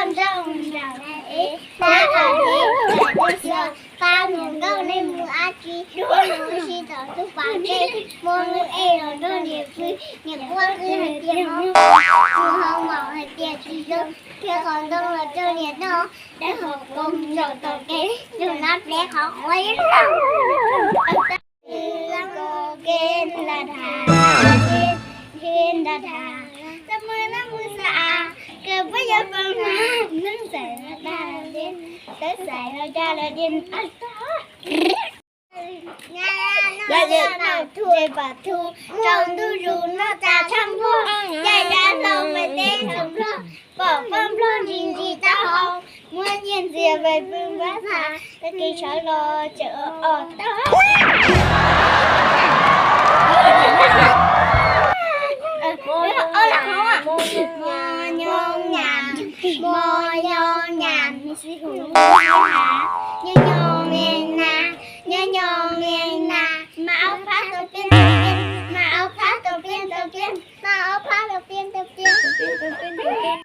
Nrog nraim es pab qhov tsev, pab tus xyov, pab tus nkauj nej mus dab tsi, ua lus sib tom tus pas dej, muab lub ej los nrog niam pw, niam quaj qw hais tias mob, tus hauv maum hais tias tsis zoo, khiav qhov ntoo los rau niam noj, dawb hauv paus zaum tom kev, tus nab pleb qhov quav ib log. Kev nta dhas, kev nta dhas, txaj muag nab muag xav, kawg pab yuav pab mas, neeb xais los dag los dej, neeb xais los dag los dej. Yaj yaj noj thuj, pam thuj, tsaus ntuj zus noj tsa tshaj npuag, yaj yaj hlau mas teb tsaus nplog, pom poj nplog ntsis ntsis taub hau, muab nyiaj ntxias pais pw npab txha, tag kis sawv los tseem os tau. Mo nyob nyam, mo nyob nyam, xib hwb, nyob nyob me na.